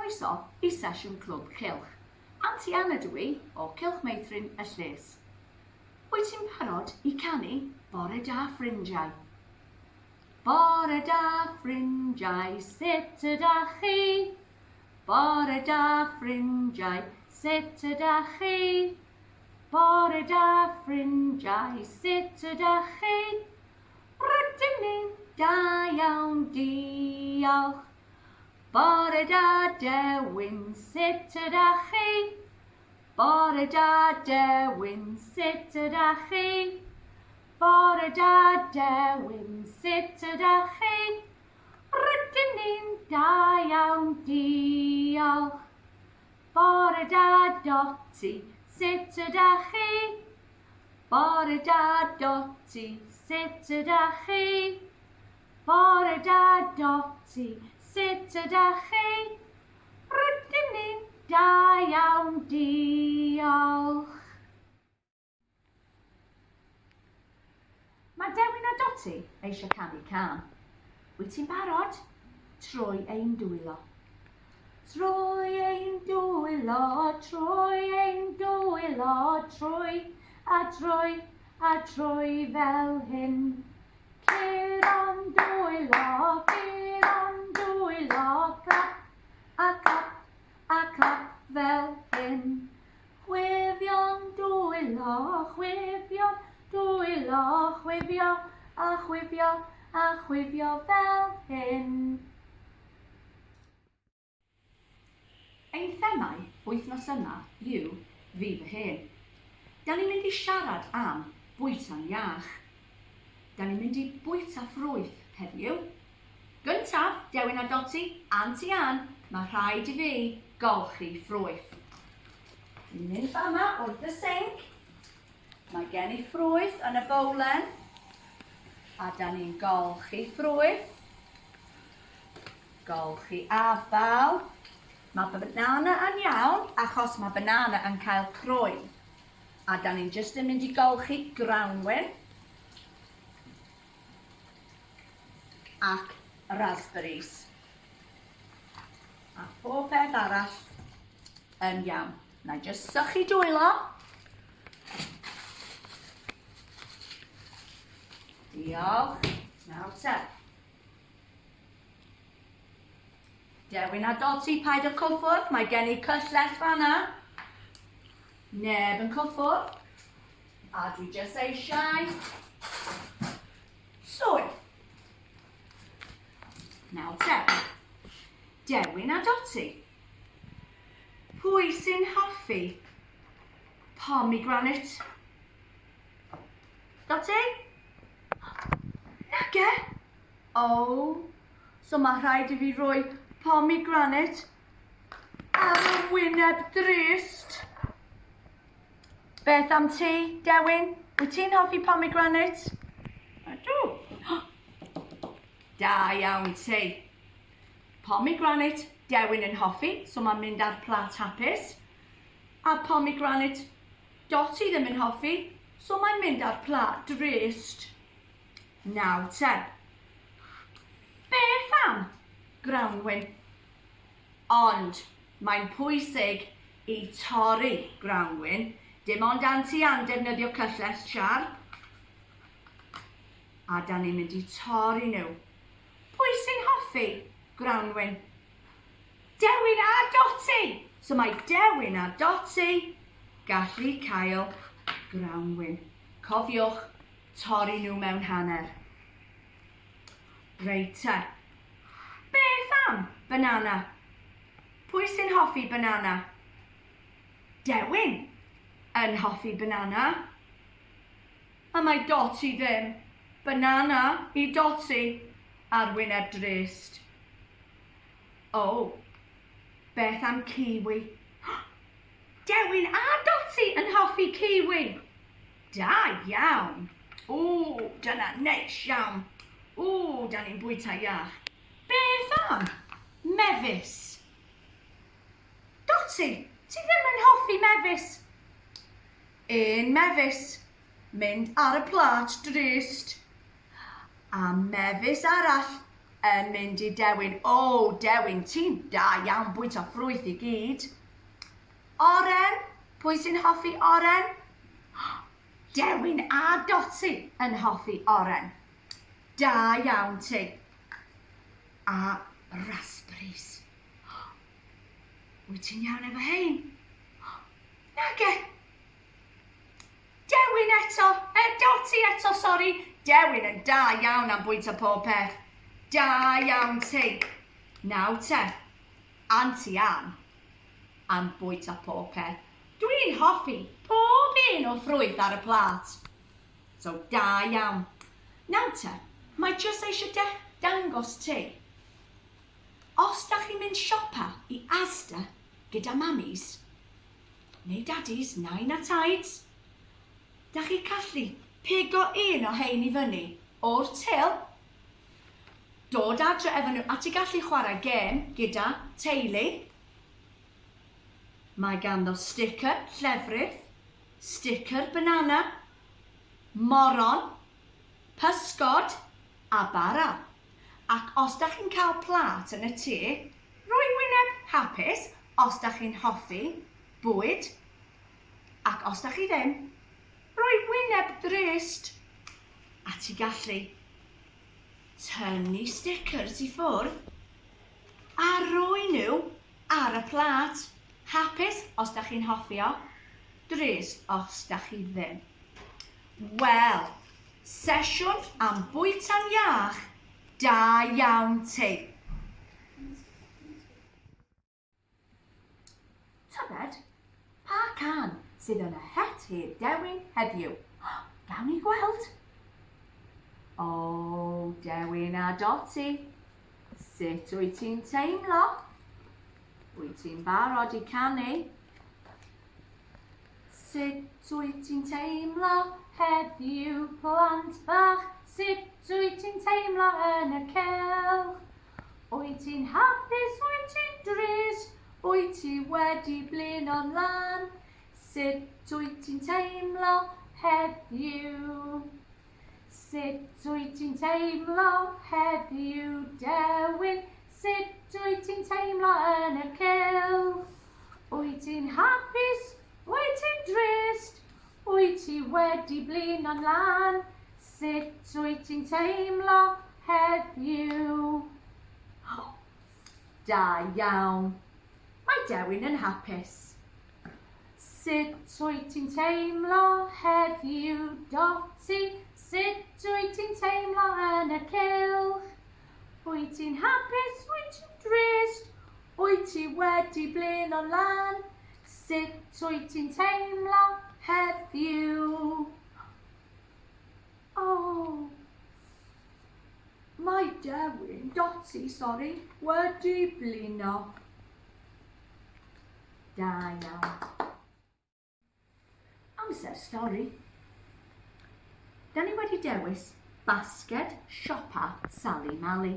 croeso i sesiwn Clwb Cylch. Anti Anna dw i, o Cylch Meithrin y Llys. Wyt ti'n barod i canu Bore Da Ffrindiau? Bore da ffrindiau, sut ydach chi? Bore da ffrindiau, sut ydach chi? Bore da ffrindiau, sut ydach chi? Rydym ni'n da iawn, diolch. Bore da Dewin, sut ydach chi? Bore da Dewin, sut ydach chi? Bore da Dewin, sut ydach chi? Rydym ni'n da iawn, diolch. Bore da Doti, sut ydach chi? Bore da Doti, sut ydach chi? Bore da Doti, sut ydach chi? Rydym ni'n da iawn, diolch. Mae Dewin a Doti eisiau canu cân. Wyt ti'n barod? Trwy ein dwylo. Trwy ein dwylo, trwy ein dwylo, trwy a trwy a trwy fel hyn. Curo'n dwylo, curo'n dwylo, clap a clap a clap fel hyn. Chwifio'n dwylo, chwifio'n dwylo, chwifio a chwifio a chwifio fel hyn. Ein themâu wythnos yma yw Fi fy hun. Da ni'n mynd i siarad am bwyta'n iach. Da ni'n mynd i bwyta ffrwyth heddiw. Gyntaf, Dewin a Doti, Anti Ann, mae rhaid i fi golchi ffrwyth. Dwi'n mynd fama wrth y sinc. Mae gen i ffrwyth yn y bowlen. A da ni'n golchi ffrwyth. Golchi afal. Mae banana yn iawn achos mae banana yn cael croen. A da ni'n jyst yn mynd i golchi grawnwin. Ac raspberries. A pob peth arall yn iawn. Na i jyst sychu dwylo. Diolch. Nawr te. Dewin a Doti, paid â cyffwrdd, mae gen i cyllell fanna. Neb yn cyffwrdd. A dwi jyst eisiau llwyth. Nawr te, Dewin a Doti. Pwy sy'n hoffi pomegranate? Doti? Nage? O, so mae rhaid i fi roi pomegranate ar y wyneb drist. Beth am ti, Dewin? Wyt ti'n hoffi pomegranate? Ydw. Da iawn ti. Pomegranate, Dewin yn hoffi, so mae'n mynd ar plat hapus. A pomegranate, Dotty ddim yn hoffi, so mae'n mynd ar plat drist. Nawr te. Beth am grawnwin? Ond mae'n pwysig i torri grawnwin, dim ond Anti Ann defnyddio cyllell siarp. A da ni'n mynd i torri nhw. Pwy sy'n hoffi grawnwin? Dewin a Doti! So mae Dewin a Doti gallu cael grawnwin. Cofiwch, torri nhw mewn hanner. Reit te. Beth am banana? Pwy sy'n hoffi banana? Dewin yn hoffi banana. A mae Dotty ddim. Banana i Dotty ar wyneb drist. O, beth am kiwi? Dewin a Dotty yn hoffi kiwi. Da iawn. Ww, dyna neis iawn. Ww, da ni'n bwyta iach. Beth am mefus? Dotty, ti ddim yn hoffi mefus. Un mefus, mynd ar y plât drist. A mefus arall. yn mynd i Dewin. O, Dewin, ti'n da iawn bwyta ffrwyth i gyd. Oren, pwy sy'n hoffi oren? Dewin a Doti yn hoffi oren. Da iawn ti. A raspberries. Wyt ti'n iawn efo hein? Nage. Dewin eto, e, Doti eto, sori. Dewin yn da iawn am bwyta pob peth. Da iawn ti. Nawr te, Anti Ann am bwyta pob peth. Dwi'n hoffi pob un o ffrwyth ar y plât. So, da iawn. Nawr te, mae jyst eisiau de dangos ti. Os da chi'n mynd siopa i Asda gyda mamis, neu dadis, nain a taids, da chi callu pigo un o hein i fyny o'r til, dod adre efo nhw a ti gallu chwarae gêm gyda teulu. Mae ganddo sticker llefrith, sticker banana, moron, pysgod a bara. Ac os da chi'n cael plât yn y tŷ, rhoi wyneb hapus os da chi'n hoffi bwyd, ac os da chi ddim, rhoi wyneb drist. A ti gallu tynnu stickers i ffwrdd a rhoi nhw ar y plât. Hapus os da chi'n hoffi o, drist os da chi ddim. Wel, sesiwn am bwyta'n iach, da iawn ti. Tybed, pa cân sydd yn y het hir Dewin heddiw? Gawn ni gweld. O, Dewin a Doti, sut wyt ti'n teimlo? Wyt ti'n barod i canu? Sut wyt ti'n teimlo heddiw, plant bach? Sut wyt ti'n teimlo yn y cylch? Wyt ti'n hapus, wyt ti'n drist? Wyt ti wedi blino'n lân? Sut wyt ti'n teimlo heddiw? Sut wyt ti'n teimlo heddiw, Dewin? Sut wyt ti'n teimlo yn y cylch? Wyt ti'n hapus? Wyt ti'n drist? Wyt ti wedi blino'n lân? Sut wyt ti'n teimlo heddiw? Da iawn. Mae Dewin yn hapus. Sut wyt ti'n teimlo heddiw, Doti? Sut wyt ti'n teimlo yn y cylch? Wyt ti'n hapus? Wyt ti'n drist? Wyt ti wedi blino'n lân? Sut wyt ti'n teimlo heddiw? O! Mae Dewin, Doti, sori, wedi blino. Da iawn. Amser stori. Da ni wedi dewis Basged Siopa Sali Mali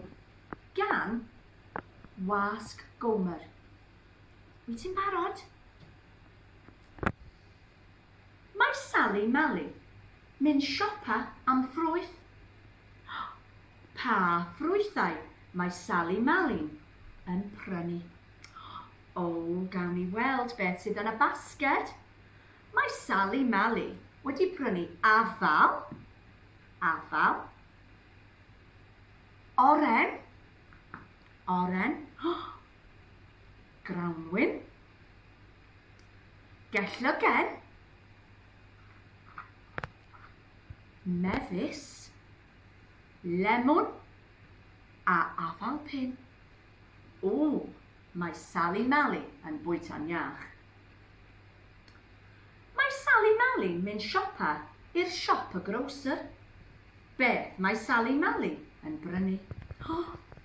gan Wasg Gomer. Wyt ti'n barod? Mae Sali Mali mynd siopa am ffrwyth. Pa ffrwythau mae Sali Mali'n yn prynu? O, gawn ni weld beth sydd yn y basged. Mae Sali Mali wedi prynu afal, afal, oren, oren, grawnwin, gellygen, mefus, lemwn a afal pin. O, mae Sali Mali yn bwyta'n iach. Mae Sali Mali'n mynd siopa i'r siop y grocer. Beth mae Sali Mali yn brynu?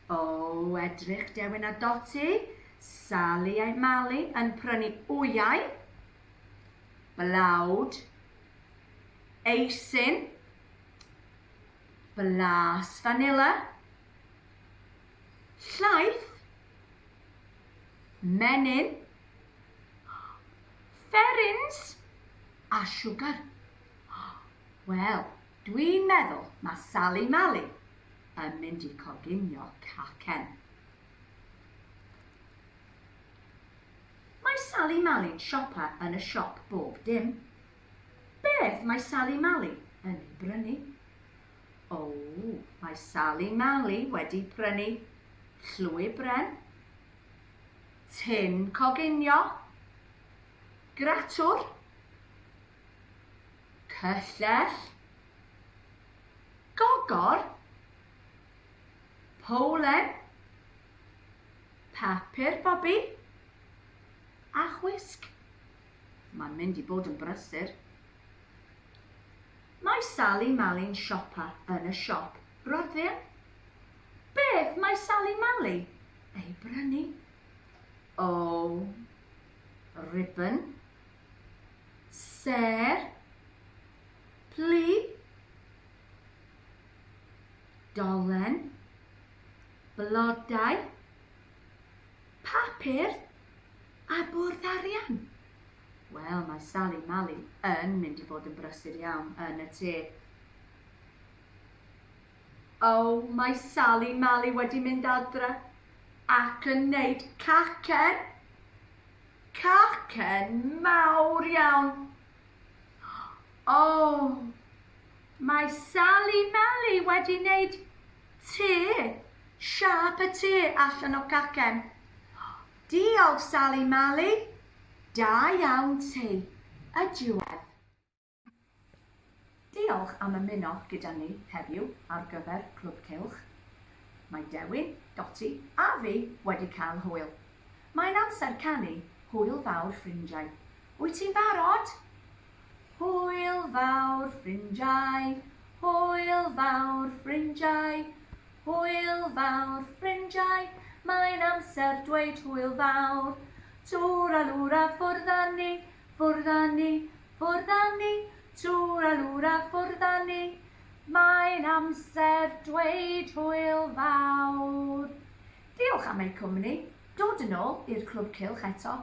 O, edrych Dewin a Doti, Sali a Mali yn prynu wyau, blawd, eisin, blas fanila, llaeth, menyn, fferins a siwgr. Wel, dwi'n meddwl mae Sali Mali yn mynd i coginio cacen. Mae Sali Mali'n siopa yn y siop bob dim. Beth mae Sali Mali yn ei brynu? O, mae Sali Mali wedi prynu llwy bren, tin coginio, gratwr, cyllell, gogor, powlen, papur bobi a chwisg. Mae'n mynd i bod yn brysur. Mae Sali Mali'n siopa yn y siop rhoddion. Beth mae Sali Mali ei brynu? O, ribbon, sêr, plu, dolen, blodau, papur a bwrdd arian. Wel, mae Sali Mali yn mynd i fod yn brysur iawn yn y tŷ. O, mae Sali Mali wedi mynd adre ac yn neud cacen. Cacen mawr iawn. O, mae Sali Mali wedi neud tŷ, siâp y tŷ allan o cacen. Diolch Sali Mali! Da iawn ti! Y diwedd. Diolch am ymuno gyda ni heddiw ar gyfer Clwb Cylch. Mae Dewin, Doti a fi wedi cael hwyl. Mae'n amser canu Hwyl Fawr Ffrindiau. Wyt ti'n barod? Hwyl fawr ffrindiau, hwyl fawr ffrindiau, Hwyl fawr ffrindiau, mae'n amser dweud hwyl fawr. Twra lwra ffwrdd â ni, ffwrdd â ni, ffwrdd â ni, twra lwra ffwrdd â ni. Mae'n amser dweud hwyl fawr. Diolch am eu cwmni. Dod yn ôl i'r Clwb Cylch eto.